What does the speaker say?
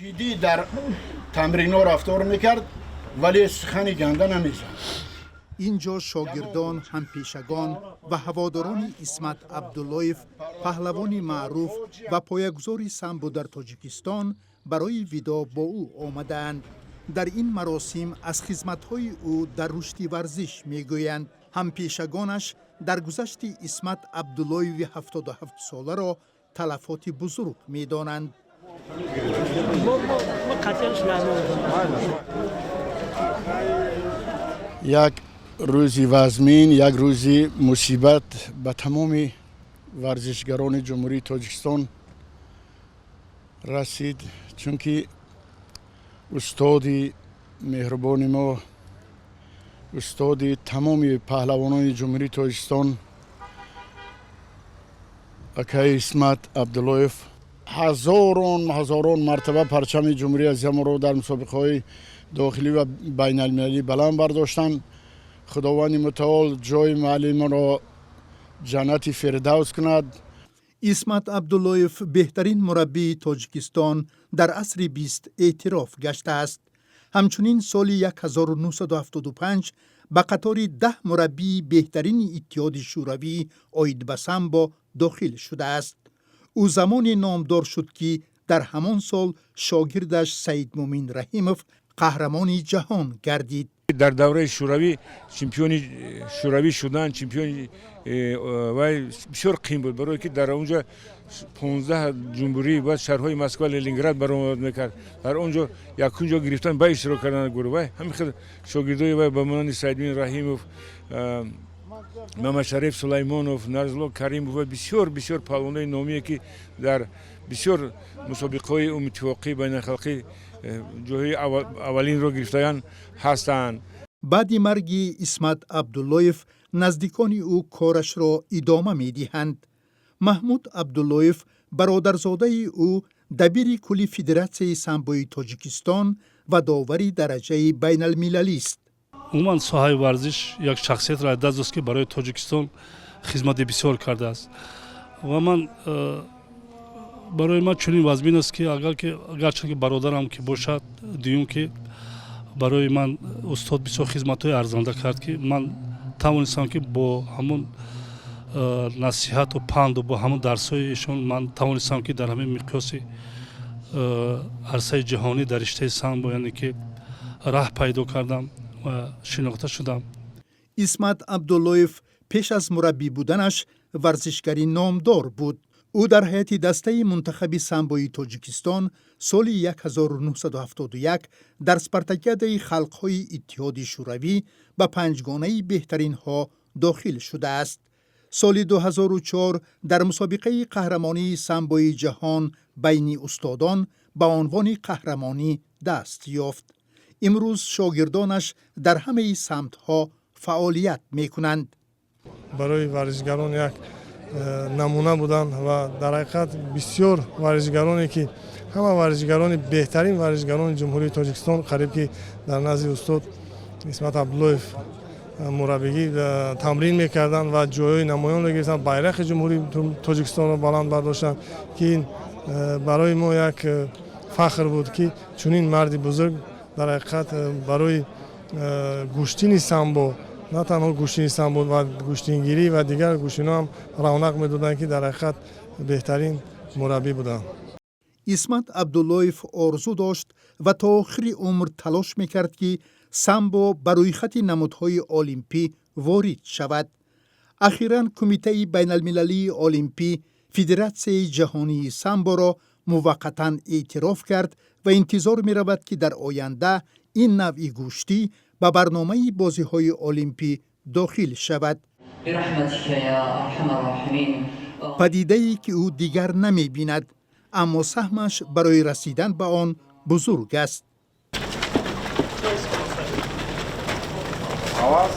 Ҷиддӣ дар тамринҳо рафтор мекард, вале сухани ганда намезад. Ин ҷо шогирдон, ҳампешагон ва ҳаводорони Исмат Абдуллоев, паҳлавони маъруф ва поягузори самбо дар Тоҷикистон, барои видоъ бо ӯ омадаанд. Дар ин маросим аз хизматҳои ӯ дар рушди варзиш мегӯянд. Ҳампешагонаш даргузашти Исмат Абдуллоеви 77-соларо талафоти бузург медонанд. Як рӯзи вазмин, як рӯзи мусибат ба тамоми варзишгарони Ҷумҳурии Тоҷикистон расид, чунки устоди меҳрубони мо, устоди тамоми паҳлавонони Ҷумҳурии Тоҷикистон, акаи Исмат Абдуллоев, ҳазорон ҳазорон мартаба парчами Ҷумҳурии азизамонро дар мусобиқаҳои дохилӣ ва байналмилалӣ баланд бардоштанд. Худованди мутаол ҷои муаллимро ҷаннати Фирдавс кунад. Исмат Абдуллоев беҳтарин мураббии Тоҷикистон дар асри 20 эътироф гаштааст. Ҳамчунин соли 1975 ба қатори 10 мураббии беҳтарини Иттиҳоди Шӯравӣ оид ба самбо дохил шудааст. Ӯ замоне номдор шуд, ки дар ҳамон сол шогирдаш Саидмумин Раҳимов қаҳрамони ҷаҳон гардид. Дар давраи Шӯравӣ чемпиони Шӯравӣ шудан, чемпиони вай бисёр қиин буд, барое ки дар он ҷо 15 ҷумҳурӣ ва шаҳрҳои Москва, Ленинград баромад мекард. Дар он ҷо якум ҷо гирифтан, ба иштирок кардан гурӯҳ вай ҳамин хел шогирдои вай ба монанди Саидмин Раҳимов, Мамадшариф Сулаймонов, Нарзулло Каримов ва бисёр бисёр паҳлавонои номие, ки дар бисёр мусобиқаҳои умумиттифоқӣ, байналхалқӣ ҷойҳои аввалинро гирифтаянд ҳастанд. Баъди марги Исмат Абдуллоев наздикони ӯ корашро идома медиҳанд. Маҳмуд Абдуллоев, бародарзодаи ӯ, дабири кулли Федератсияи самбои Тоҷикистон ва довари дараҷаи байналмилалист. Умуман, соҳаи варзиш як шахсиятро аз даст дод, ки барои Тоҷикистон хизмати бисёр кардааст. Ва ман барои ман чунин вазмин аст, ки агар ки гарчанд ки бародарам ки бошад, дуюм ки барои ман устод бисёр хизматҳои арзанда кард, ки ман тавонистам, ки бо ҳамон насиҳату панду бо ҳамон дарсҳои ишон ман тавонистам, ки дар ҳамин миқёси арсаи ҷаҳонӣ дар риштаи самбо, яъне ки раҳ пайдо кардам ва шинохта шудам. Исмат Абдуллоев пеш аз мураббӣ буданаш варзишгари номдор буд. Ӯ дар ҳайати дастаи мунтахаби самбои Тоҷикистон соли 1971 дар Спартакиадаи халқҳои Иттиҳоди Шӯравӣ ба панҷгонаи беҳтаринҳо дохил шудааст. Соли 2004 дар мусобиқаи қаҳрамонии самбои ҷаҳон байни устодон ба унвони қаҳрамонӣ даст ёфт. Имрӯз шогирдонаш дар ҳамаи самтҳо фаъолият мекунанд. Барои варзишгарон як намуна буданд ва дар ҳақиқат бисёр варзишгароне, ки ҳама варзишгарони беҳтарин варзишгарони Ҷумҳурии Тоҷикистон қариб ки дар назди устод Исмат Абдуллоев мураббигӣ тамрин мекарданд ва ҷойҳои намоёнро гирифтанд, байрақи Ҷумҳурии Тоҷикистонро баланд бардоштанд, ки ин барои мо як фахр буд, ки чунин марди бузург дар ҳақиқат барои гӯштини самбо, на танҳо гӯштини самбо ва гӯштингирӣ ва дигар гӯштино ҳам равнақ медоданд, ки дар ҳақиқат беҳтарин мураббӣ буданд. Исмат Абдуллоев орзу дошт ва то охири умр талош мекард, ки самбо ба рӯйхати намудҳои олимпӣ ворид шавад. Ахиран Кумитаи байналмилалии олимпӣ Федератсияи ҷаҳонии самборо муваққатан эътироф кард ва интизор меравад, ки дар оянда ин навъи гӯштӣ ба барномаи бозиҳои олимпӣ дохил шавад. Падидае, ки ӯ дигар намебинад, аммо саҳмаш барои расидан ба он бузург аст. Аваз.